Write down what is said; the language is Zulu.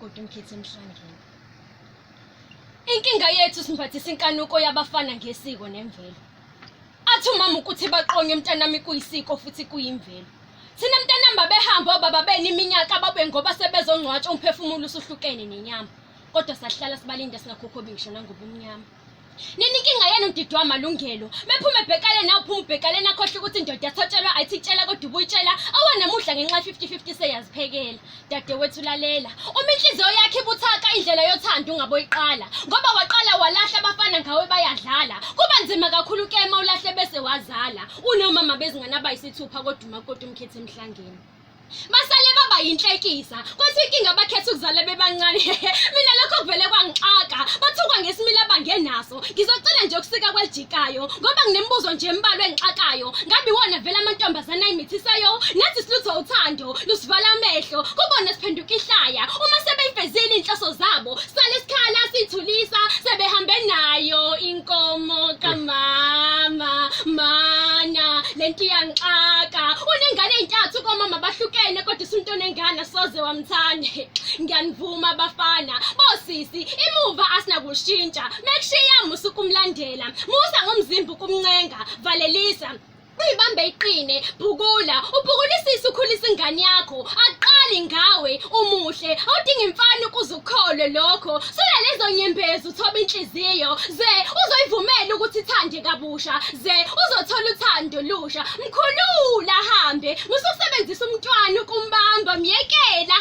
Kodwa umkhethe emhlangeni. Inkinga yethu simbathisa inkanuko yabafana ngesiko nemvelo. Athi umama ukuthi baqonye mntanami kuyisiko futhi kuyimvelo. Thina mntanami babehamba obaba beni iminyaka babe ngoba sebezongcwatshwa umphefumulo usuhlukene nenyama. Kodwa sahlala sibalinda singakhokhobi ngisho nangobumnyama. Nini inkinga yenu ndidwa amalungelo. Mephuma ebhekale nawe uphuma ubhekale nakhohle ukuthi indoda yathotshelwa ayithi tshela kodwa ubuyitshela awanamuhla ngenxa 50-50 seyaziphekela. Dadewethu lalela. Uma inhliziyo yakhe ibuthaka indlela yothando ungaboyiqala ngoba waqala walahla abafana ngawe bayadlala. Kuba nzima kakhulu ke uma ulahle bese wazala. Unomama bezingane abayisithupha kodwa umakoti umkhethe emhlangeni. Basale baba yinhlekisa. Kwathi inkinga bakhetha ukuzala bebancane. Mina lokho kuvele kwangixaka. Bathukwa ngesimila abangenaso. Ngizocela nje ukusika kwelijikayo ngoba nginemibuzo nje embalwa engixakayo. Ngabe iwona vele amantombazana ayimithisayo? Nathi silutho uthando lusivala amehlo. Kubona siphenduka ihlaya. Uma sebeyifezile inhloso zabo, sale sikhala sithulisa sebehambe nayo inkomo kamama. Mana lento iyangixaka. Unengane ey'ntathu komama bahlukene kodwa usunto onengane asoze wamthanda. Ngiyanivuma bafana. Bosisi imuva asinakushintsha. Mekushiya musa ukumlandela. Musa ngomzimba ukumncenga. Valelisa. Uyibambe iqine, bhukula, ubhukulisise ukhulisa ingane yakho. Aqali ngawe, umuhle, awudingi imfana ukuze ukholwe lokho. Sula lezo nyembezi uthoba inhliziyo, ze uzoyivumela ukuthi ithande kabusha, ze uzothola uthando lusha. Mkhulula hambe, musa ukusebenzisa umntwana ukumbamba, myekela.